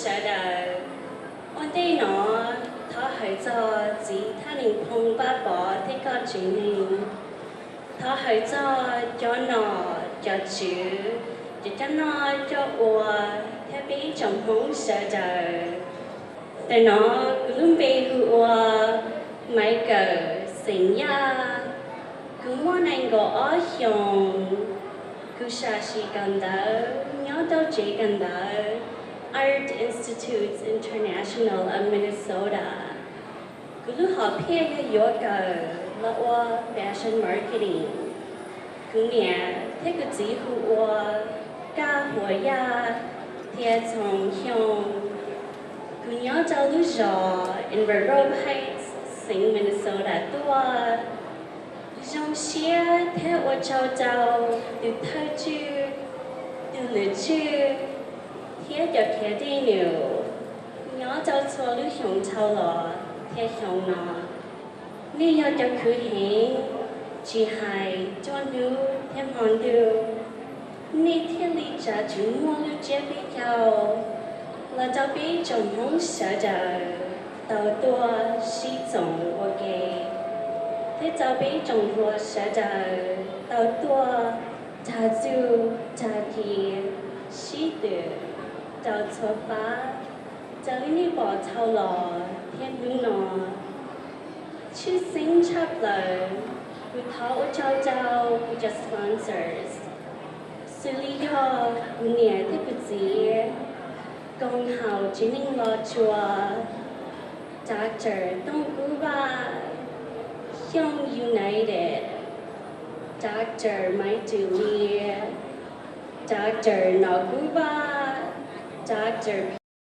Sawv daws, ua ntej no thov hawm txog txiv Thaj Nees Phoo Vaj Pov thiab koj tsev neeg. Thov hawm txog cov nom cov tswv, cov coj noj coj ua, thiab peb ib tsoom Hmoob sawv daws. Ntawm no kuv lub npe hu ua Maiv Kawm xeem Yaj. Kuv muaj nees nkaum ob xyoos. Kuv sam sim kawm ntawv nyob rau tsev kawm ntawv Art Institutes International of Minnesota. Kuv lub hom phiaj yog yuav kawm los ua fashion marketing. Kuv niam thiab kuv txiv hu ua Kaj Huas Yaj thiab Txhoov Xyooj. Kuv nyob rau lub zos Invergrove Heights, xeev Minnesota tuaj. Zoo siab thiab ua tsaug rau tus thawj tswj, tus lwm tswj, thiab cov khiav dej num nyob rau txhua lub xyoo dhau los thiab xyoo no. Nej yog cov khwv heev, tsis hais cuaj hnub thiab hmo ntuj, nej thiaj li tsa tswv muaj lub tsiab peb caug los rau peb tsoom Hmoob sawv daws tau tuaj sib txoos ua ke, thiab rau peb tsoom hluas sawv daws tau tuaj dag txuj dag ci, sib twm rau txhua fab raws li nej pom dhau los thiab hnub no. Tshwj xeeb tshaj plaws, kuv thov ua tsaug rau kuv cov sponsors, xws li yog kuv niam thiab kuv txiv, Koom Haum Tsev Neeg Los Tsuas, Doctor Tooj Kub Vaj, Xyooj United, Doctor Maiv Tus Lia, Doctor Nom Kub Vaj, Doctor